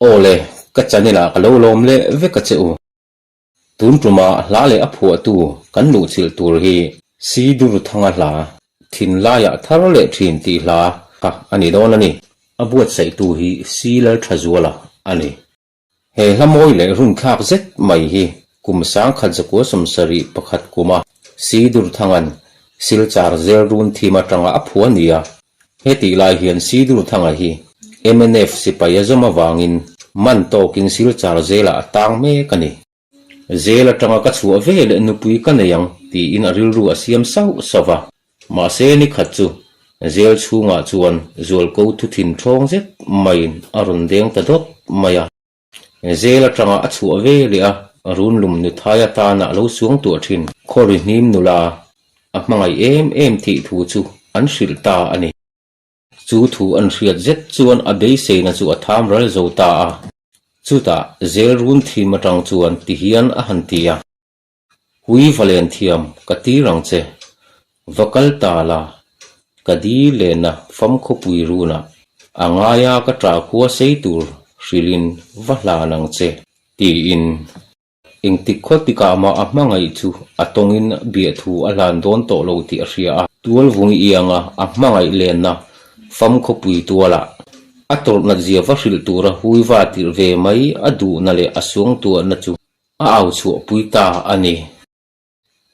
Aw le, ka channel ah ka lo lawm leh vek a che u. Tun tuma hla leh a phuahtu kan luhchilh tur hi Sidur Thanga hla, Thinlaiah thar leh thin tih hla kha a ni dawn a ni. A buatsaihtu hi Si Lalthazuala a ni. He hla mawi leh runthlak zet mai hi kum 1971 kuma Sidur Thanga'n Silchar zel run thim atanga a phuah a ni a. Hetih lai hian Sidur Thanga hi mnf sipai a zawm avangin man tawkin Silchar zelah a tang mek a ni. Zel atanga ka chhuah ve leh nupui ka nei ang tiin a rilru a siam sauh sauh va. Mahse ni khat chu zel chhungah chuan zualko thuthin ṭhawng zet maiin a rawn deng ta dawt mai a. Zel atanga a chhuah ve leh a, runlum nuthai atana a lo suang tuah thin. Khawri hnim nula a hmangaih em em tih thu chu an hrilh ta a ni. Chu thu an hriat zet chuan a beiseina chu a tham ral zo ta a. Chutah zel run thim atang chuan ti hian a han ti a. Hui va len thiam ka tir ang che. Va kal ta la, ka di lenna fam khawpui runah a ngaia ka ṭah khua sei tur hrilhin va hlan ang che, tiin. Engtik khaw tikah mah a hmangaih chu a tawngin biahthu a hlan dawn tawh lo tih a hria a. Tualvung ianga a hmangaih lenna fam khawpui tualah a tawrh natzia va hrilh tura hui va tirh ve mai a duhna leh a suangtuahna chu A au chhuahpui ta a ni.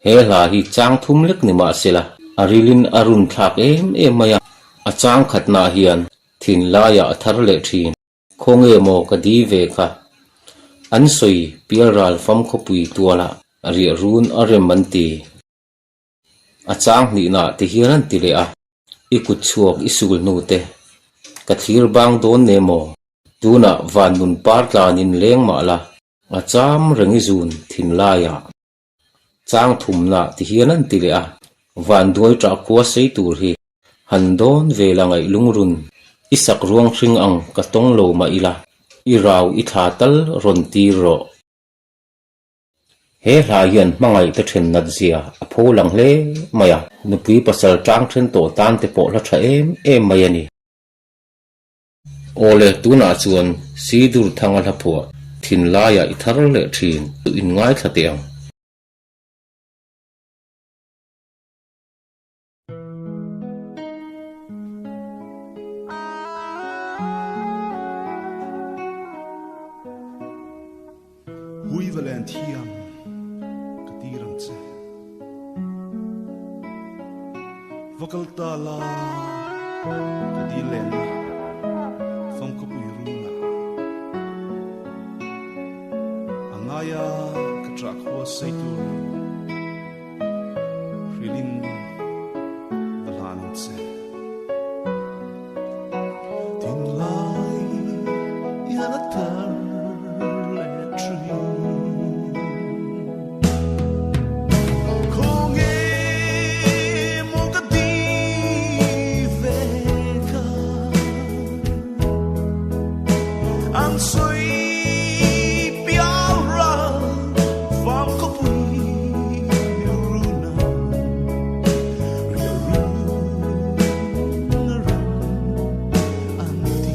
He hla hi chang thum lek ni mah sela, a rilin a run thlak em em mai a, a chang khatnah hian thinlaiah a thar leh thin. Khawnge maw ka di ve kha? An sawi pialral fam khawpui tualah riah run a rem an ti. A chang hnihnaah ti hian an ti leh a, I kut chhuak i sul hnu te, ka thlir bang dawn ne maw? Tunah van nun par tlanin leng mah la, A cham reng i zun thinlaiah chang thumna ti hian an ti leh a, vanduai ṭah khua sei tur hi han dawn ve la ngaih lungrun, i sak ruang hring ang ka tawng lo mah ila, i rau i thla tal rawn tir rawh. He hla hian hmangaih te then nat zia a pho lang hle mai a, nupui pasal tang then tawh tan te pawh hla tha em em mai a ni. Awle, tunah chuan Sidur Thanga hlaphuah thinlaiah i thar leh thin chu in ngaithla teh ang. Hui va len thiam ka tir ang che. Va kal ta la ka dil len a, fam khawpui run ah. A ngai a ka ṭah khua sei tur hrilhin va hlan ang che. Thinlai hian a thar leh ṭhin. Khawnge maw ka ti ve kha an sawi pial ral fam khawpui runa riah run a ram an ti.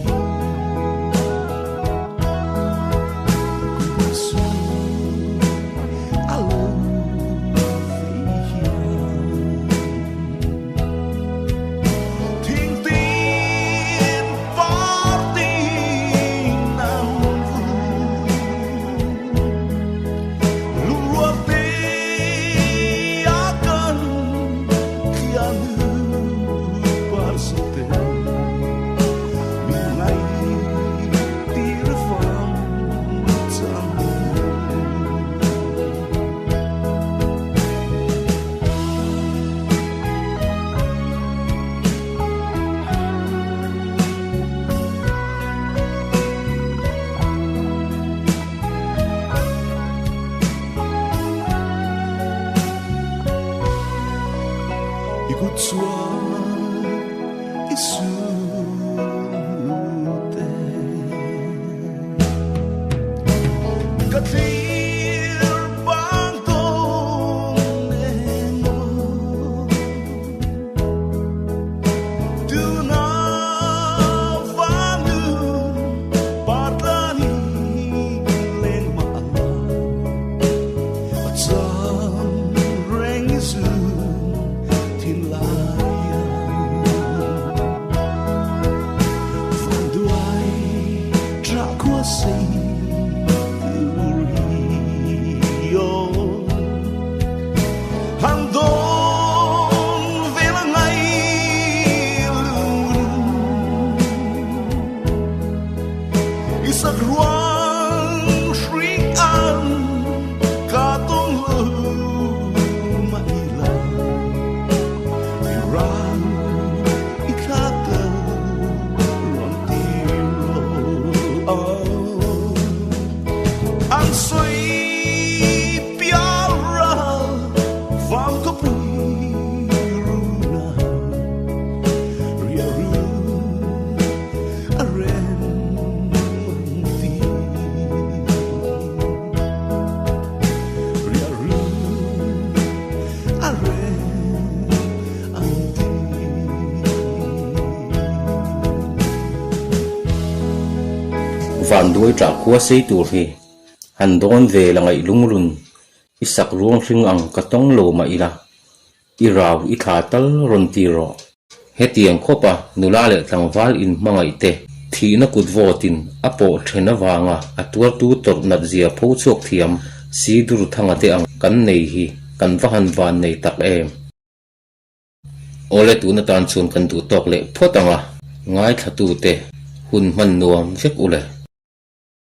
I kut chuan i sulute ka thlir bang dawn emaw tuna vang nun par tlanin. khua sei tur hi aw Han dawn vel a ngai lungrun I sak ruang hring ang ka tawng lo mah ila I ral i thla kal rawn tir lo An sawi pial ral vang khawpui runa ria run a rem ang ti Ria run a rem ang ti. Vanduai ṭah khua sei tur hi han dawn ve la ngaih lungrun i sak ruang hring ang ka tawng lo mah ila i rau i thla tal rawn ti rawh. Hetiang khawpa nula leh tlangval inhmangaih te thihna kut vawtin a pawh then avanga a tuartu tawrh nat zia pho chhuak thiam si Durthanga te ang kan nei hi kan va han van nei tak em. Awle tun atan chuan kan duh tawk leh phawt ang a, ngaithlatute hun hman nuam vek u le.